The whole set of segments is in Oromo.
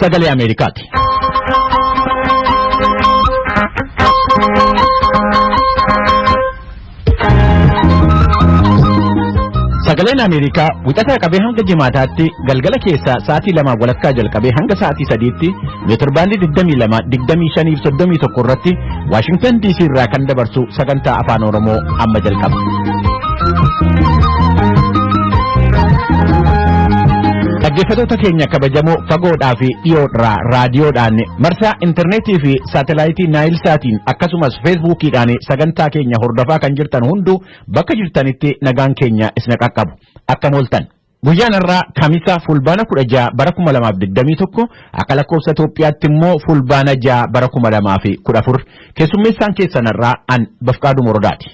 Sagalee Ameerikaati. Sagaleen Ameerikaa wixataa qabee hanga jimaataatti galgala keessaa sa'aatii 2:30 jalqabee hanga sa'aatii 3tti meetirbaandii 22, 25 fi 31 irratti Waashingtan DC irraa kan dabarsu sagantaa afaan Oromoo amma jalqaba. Dhaggeeffattoota keenya kabajamoo fagoodhaa fi dhiyoodhaa raadiyoodhaan marsaa intarneetii fi saatalaayitii Naayilsaatiin akkasumas feesbuukiidhaan sagantaa keenya hordofaa kan jirtan hunduu bakka jirtanitti nagaan keenya isin qaqqabu. Akkam ooltan. Guyyaan har'aa Kamisa Fulbaana 16 bara 2021 akka lakkoofsa Itoophiyaatti immoo Fulbaana 6 bara 2014 keessummeessaan keessan har'aa an Bafqaaduu Morodaati.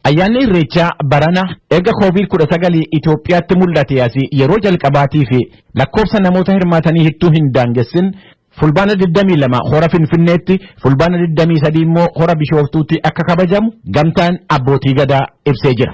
Ayyaanni Irreechaa barana erga Covid-19 Itoophiyaatti mul'ate asii yeroo jalqabaatii fi lakkoofsa namoota hirmaatanii hittuu hin daangessin Fulbaana 22 hora Finfinneetti, Fulbaana 23 immoo hora Bishooftuutti akka kabajamu gamtaan abbootii gadaa ibsee jira.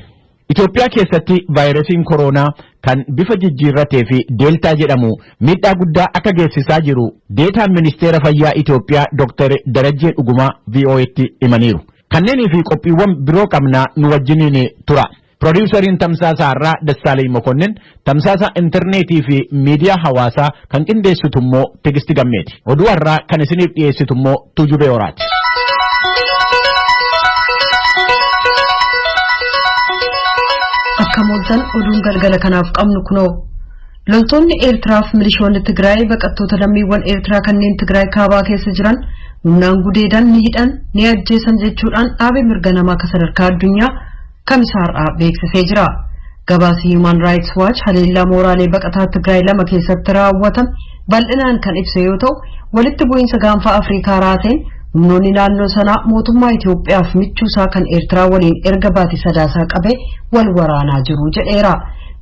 Itoophiyaa keessatti vaayirasiin kooroonaa kan bifa jijjiirratee fi deeltaa jedhamu miidhaa guddaa akka geessisaa jiru deetaan ministeera fayyaa Itoophiyaa Dr. Darajjee Dhugumaa VOA'tti himaniiru. Kanneenii fi qophiiwwan biroo qabnaa nu wajjiniin tura. Pirodiisariin tamsaasa har'aa Dassaalany Mokonnin tamsaasa intarneetii fi miidiyaa hawaasaa kan qindeessitu immoo Tigisti Gammeeti. Oduu har'aa kan isiniif dhiyeessitu immoo Tuujubee Horaati. Akkam ooltan oduun galgala kanaaf qabnu kunoo. Loltoonni Eertiraaf milishoonni Tigraay baqattoota lammiiwwan Eertiraa kanneen Tigraay kaabaa keessa jiran humnaan gudeedan ni hidhan ni ajjeesan jechuudhaan dhaabe mirga namaa akka sadarkaa addunyaa Kamisa har'aa beeksisee jira. Gabaasi Human Rights Watch haleellaa mooraalee baqataa Tigraay lama keessatti raawwatame bal'inaan kan ibse yoo ta'u walitti bu'iinsa gaanfa Afrikaa raaseen humnoonni naannoo sanaa mootummaa Itoophiyaaf michuusaa kan Eertiraa waliin erga baatii sadaasaa qabee wal waraanaa jiru jedheera.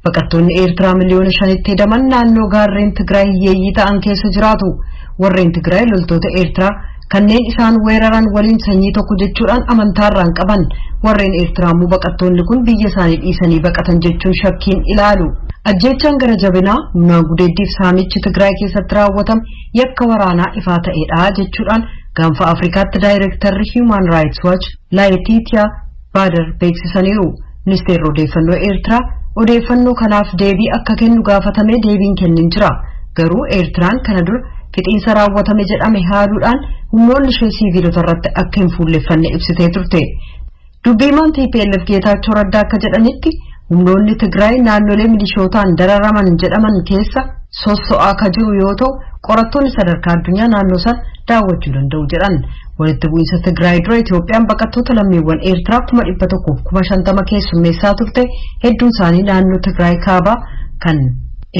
Baqattoonni Eertiraa miliyoona 5tti hedaman naannoo gaarreen Tigraay hiyyeeyyii ta'an keessa jiraatu. Warreen Tigraay loltoota Eertiraa kanneen isaan weeraran waliin sanyii tokko jechuudhaan amantaarraan qaban. Warreen Eertiraa immoo baqattoonni kun biyya isaanii dhiisanii baqatan jechuun shakkiin ilaalu. Ajjeechaan gara jabinaa humnaan gudeeddiif saamichi Tigraay keessatti raawwatame yakka waraanaa ifaa ta'edha jechuudhaan gaanfa Afrikaatti daayirektarri Human Rights Watch Laetitia Bader beeksisaniiru. Ministeerri odeeffannoo Eertiraa odeeffannoo kanaaf deebii akka kennu gaafatamee deebiin kennin jira. Garuu Eertiraan kana dura fixiinsa raawwatame jedhame haaluudhaan humnoonni ishee siiviilota irratti akka hin fuulleffanne ibsitee turte. Dubbiimaan TPLF Geetaachoo Raddaa akka jedhanitti humnoonni Tigraay naannolee milishootaan dararaman jedhaman keessa sosso'aa akka jiru yoo ta'u qorattoonni sadarkaa addunyaa naannoo sana daawwachuu danda'u jedhan. Walitti bu'iinsa Tigraay dura Itoophiyaan baqattoota lammiiwwan Eertiraa 150,000 keessummeessaa turte hedduun isaanii naannoo Tigraay kaabaa kan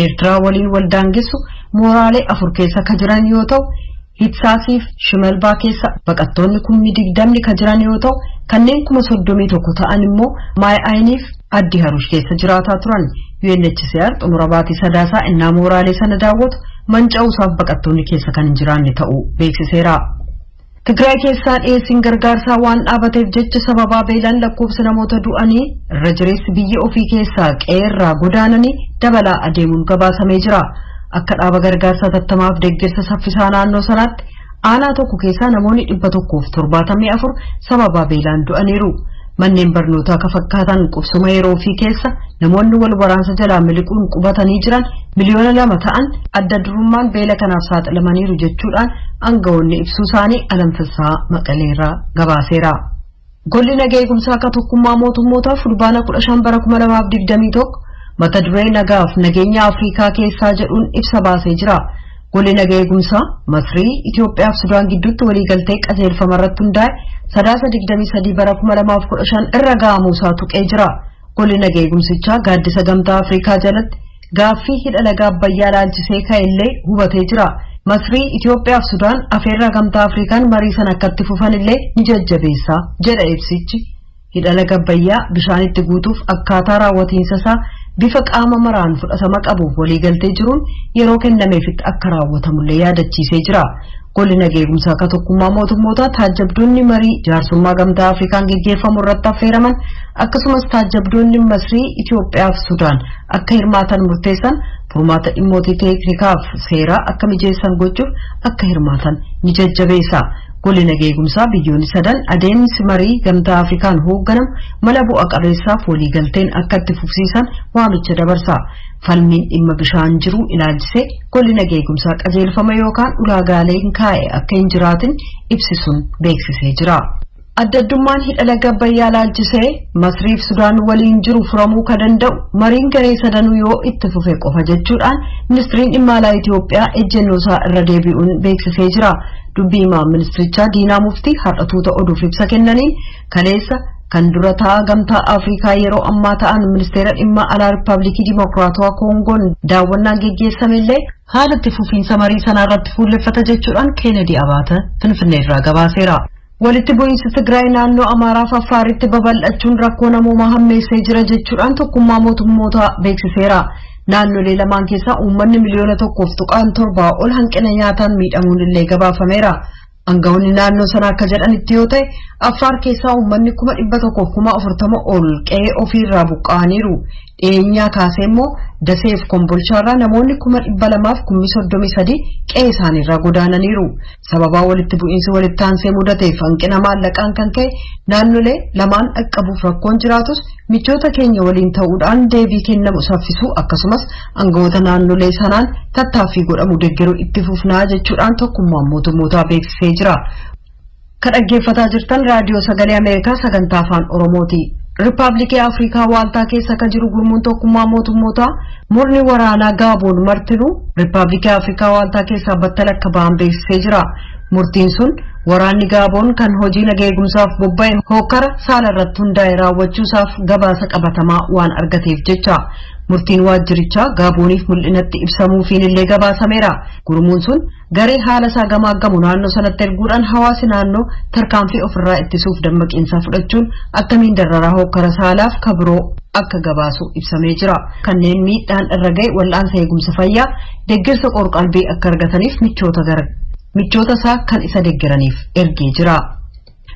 Eertiraa waliin wal daangessu mooraalee afur keessa akka jiran yoo ta'u Hitsaasiif Shimalbaa keessa baqattoonni 20,000 kan jiran yoo ta'u kanneen 31,000 ta'an immoo Maay'aayiniif Addi Harush keessa jiraataa turan. UNHCR xumura baatii sadaasaa innaa mooraalee sana daawwatu manca'uusaaf baqattoonni keessa kan hin jiraanne ta'uu beeksiseera. Tigraay keessaa dhiyeessiin gargaarsaa waan dhaabateef jecha sababaa beelaan lakkoofsa namoota du'anii irra jireessi biyya ofii keessaa qe'eerraa godaananii dabalaa adeemuun gabaasamee jira. Akka dhaaba gargaarsaa tattamaaf deeggarsa saffisaa naannoo sanaatti aanaa tokko keessaa namoonni 174 sababaa beelaan du'aniiru. Manneen barnootaa ka fakkaatan qubsuma yeroo fi keessa namoonni wal waraansa jalaa miliquun qubatanii jiran miliyoona 2 ta'an adda durummaan beela kanaaf saaxilamaniiru jechuudhaan aangawoonni ibsuu isaanii Alamfassaa Maqaleerraa gabaaseera. Golli nagaa eegumsaa akka tokkummaa mootummootaa Fulbaana 15 bara 2021 mata duree nagaaf nageenya Afrikaa keessaa jedhuun ibsa baasee jira. Golli nagaa eegumsaa Masrii, Itoophiyaa fi Sudaan gidduutti waliigaltee qajeelfama irratti hundaa'e Sadaasa 23 bara 2015 irra ga'amuusaa tuqee jira. Golli nagaa eegumsichaa gaaddisa gamtaa Afrikaa jalatti gaaffii hidha laga Abbayyaa laalchisee ka'ellee hubatee jira. Masrii, Itoophiyaa fi Sudaan afeerraa gamtaa Afrikaan marii sana akkatti fufan illee ni jajjabeessa jedha ibsichi. Hidha laga Abbayyaa bishaan itti guutuuf akkaataa raawwatiinsa isaa bifa qaama maraan fudhatama qabuuf waliigaltee jiruun yeroo kennameefitti akka raawwatamullee yaadachiisee jira. Golli nagaa eegumsaa akka tokkummaa mootummootaa taajjabdoonni marii jaarsummaa gamtaa Afrikaan geggeeffamu irratti affeeraman akkasumas taajjabdoonni Masrii, Itoophiyaa fi Sudaan akka hirmaatan murteessan Furmaata dhimmootii teeknikaaf seeraa akka mijeessan gochuuf akka hirmaatan ni jajjabeessa. Golli nageegumsaa biyyoonni sadan adeemsi marii Gamtaa Afrikaan hoogganamu mala bu'a qabeessaaf waliigalteen akka itti fufsiisan waamicha dabarsa. Falmiin dhimma bishaan jiru ilaalchisee golli nageegumsaa qajeelfama yookaan ulaagaaleen kaa'e akka hin jiraatin ibsisuun beeksisee jira. Adda addummaan hidha laga Abbayyaa ilaalchisee Masriif Sudaan waliin jiru furamuu ka danda'u mariin garee sadanuu yoo itti fufe qofa jechuudhaan ministiriin dhimma alaa Itoophiyaa ejjennoo isaa irra deebi'uun beeksisee jira. Dubbii himaa ministirichaa Diinaa Muftii har'a tuuta oduuf ibsa kennaniin, kaleessa kan dura taa'aa Gamtaa Afrikaa yeroo ammaa ta'an ministeera dhimma alaa Riippaabilikii Dimokiraatawaa Koongoon daawwannaan geggeessame illee haala itti fufiinsa marii sanaa irratti fuulleffata jechuudhaan Keenedi Abaata Finfinnee irraa gabaaseera. Walitti bu'iinsi Tigraay naannoo Amaaraa fi Affaaritti babal'achuun rakkoo namoomaa hammeessee jira jechuudhaan Tokkummaa Mootummoota beeksiseera. Naannolee lamaan keessaa uummanni 1.7 miliyoona ol hanqina nyaataan miidhamuun illee gabaafameera. Aangawoonni naannoo sana akka jedhanitti yoo ta'e, Affaar keessaa uummanni 140,000 ol qe'ee ofiirraa buqqa'aniiru. Dhiyeenyaa kaasee immoo Daseef Kombolchaarraa namoonni 233,000 qe'ee isaaniirraa godaananiiru. Sababaa walitti bu'iinsi walitti aansee mudateef hanqina maallaqaan kan ka'e naannolee lamaan dhaqqabuuf rakkoon jiraatus, michoota keenya waliin ta'uudhaan deebii kennamu saffisuu akkasumas aangawoota naannolee sanaan tattaaffii godhamu deeggaruu itti fufnaa jechuudhaan Tokkummaan Mootummootaa beeksisee jira. Ka dhaggeeffataa jirtan Raadiyoo Sagalee Ameerikaa sagantaa Afaan Oromooti. Riippaabilikii Afrikaa Waaltaa keessa kan jiru gurmuun Tokkummaa Mootummootaa murni waraanaa Gaaboon martinuu Riippaabilikii Afrikaa Waaltaa keessaa battala akka ba'an beeksisee jira. Murtiin sun waraanni Gaaboon kan hojii naga eegumsaaf bobba'e hokkara saala irratti hundaa'e raawwachuusaaf gabaasa qabatamaa waan argateef jecha. Murtiin waajjirichaa Gaabooniif mul'inatti ibsamuufiin illee gabaasameera. Gurmuun sun garee haala isaa gamaaggamu naannoo sanatti erguudhaan hawaasi naannoo tarkaanfii ofirraa ittisuuf dammaqiinsa fudhachuun akkamiin dararaa hokkara saalaaf kabiroo akka gabaasu ibsamee jira. Kanneen miidhaan irra ga'e wal'aansa eegumsa fayyaa, deeggarsa qorqalbii akka argataniif michoota gara michoota isaa kan isa deeggaraniif ergee jira.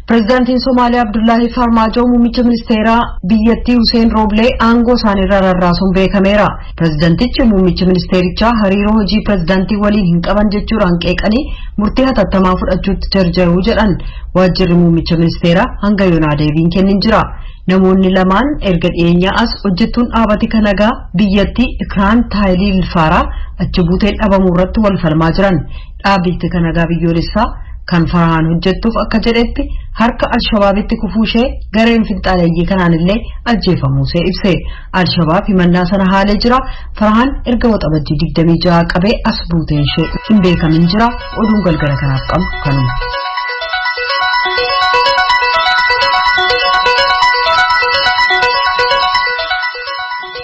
Pireezidaantiin Somaaliyaa Abdullaahi Farmaajoo muummicha ministeeraa biyyattii Hussein Rooblee aangoo isaaniirraa rarraasuun beekameera. Pireezidaantichi muummicha ministeerichaa hariiroo hojii pireezidaantii waliin hin qaban jechuudhaan qeeqanii murtii hatattamaa fudhachuutti jarjaruu jedhan. Waajjirri muummicha ministeeraa hanga yoonaa deebiin kennin jira. Namoonni lamaan erga dhiyeenyaa as hojjettuun dhaabati kan nagaa biyyattii Ikraan Taayiliil Faaraa achi buuteen dhabamuu irratti wal falmaa jiran. Dhaabbitti kan nagaa biyyoolessaa kan Farhaan hojjettuuf akka jedhetti, harka Alshabaabitti kufuu ishee, gareen finxaaleeyyii kanaan illee ajjeefamuusee ibse. Alshabaab himannaa sana haalee jira. Farhaan erga Waxabajjii 26 qabee as buuteen ishee hin beekamin jira. Oduun galgala kanaaf qabnu kanuma.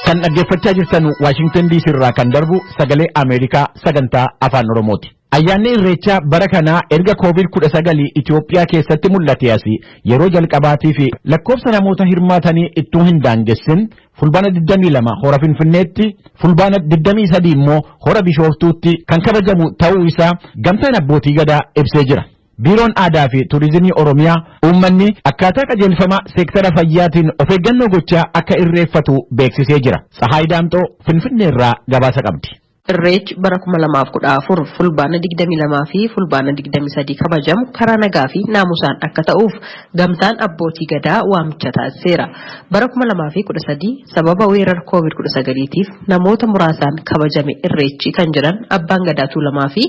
Kan dhaggeeffachaa jirtan Waashingtan DC irraa kan darbu Sagalee Ameerikaa sagantaa Afaan Oromooti. Ayyaanni Irreechaa bara kanaa erga Koovid-19 Itoophiyaa keessatti mul'ate asii yeroo jalqabaatii fi lakkoofsa namoota hirmaatanii ittuu hin daangessin Fulbaana 22 hora Finfinneetti, Fulbaana 23 immoo hora Bishooftuutti kan kabajamu ta'uu isaa Gamtaan Abbootii Gadaa ibsee jira. Biiroon Aadaa fi Turizimii Oromiyaa uummanni akkaataa qajeelfama seektara fayyaatiin of eeggannoo gochaa akka irreeffatu beeksisee jira. Tsahaay Daamxoo Finfinneerraa gabaasa qabdi. Irreechi bara 2014 Fulbaana 22 fi Fulbaana 23 kabajamu karaa nagaa fi naamusaan akka ta'uuf Gamtaan Abbootii Gadaa waamicha taasiseera. Bara 2013 sababa weerara Covid-19tiif namoota muraasaan kabajame Irreechi kan jedhan Abbaan Gadaa Tuulamaa fi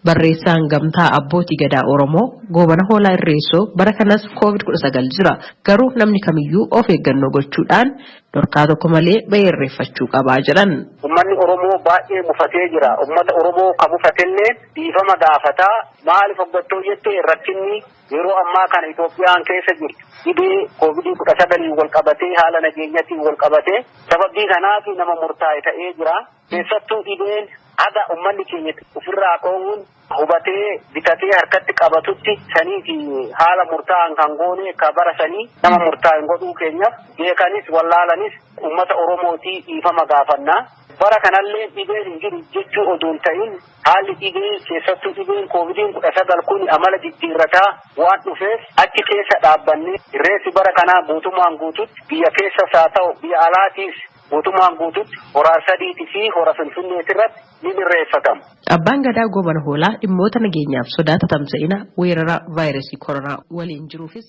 barreessaan Gamtaa Abbootii Gadaa Oromoo Goobana Hoolaa Irreessoo, bara kanas Covid-19 jira, garuu namni kamiyyuu of eeggannoo gochuudhaan dhorkaa tokko malee bahee irreeffachuu qabaa jedhan. Uummanni Oromoo baay'ee mufatee jira. Uummata Oromoo ka mufatellee dhiifama gaafataa. Maaliif hoggattoo jettee, rakkinni yeroo ammaa kana Itoophiyaan keessa jirtu dhibee koovidii 19iin wal qabatee, haala nageenyatiin wal qabatee, sababii kanaaf nama murtaa'e ta'ee jira. Keessattuu dhibeen haga uummanni keenya ofirraa dhoowwuun hubatee bitatee harkatti qabatutti sanii fi haala murtaa'an kan goone ka bara sanii nama murtaa'e godhuu keenyaaf beekanis wallaalanis uummata Oromootii dhiifama gaafannaa. Bara kanallee dhibeen hin jiru jechuu odoo hin ta'in, haalli dhibee, keessattuu dhibeen koovidiin 19 kun amala jijjiirrataa waan dhufeef, achi keessa dhaabbannee irreessi bara kanaa guutumaan guututti biyya keessas haa ta'u biyya alaatiis Guutummaan guututti Hora Arsadiitii fi Hora Finfinneeti irratti ni irreeffatama. Abbaan Gadaa Goobana Hoolaa dhimmoota nageenyaaf sodaa tatamsa'ina weerara vaayirasii koronaa waliin jiruufis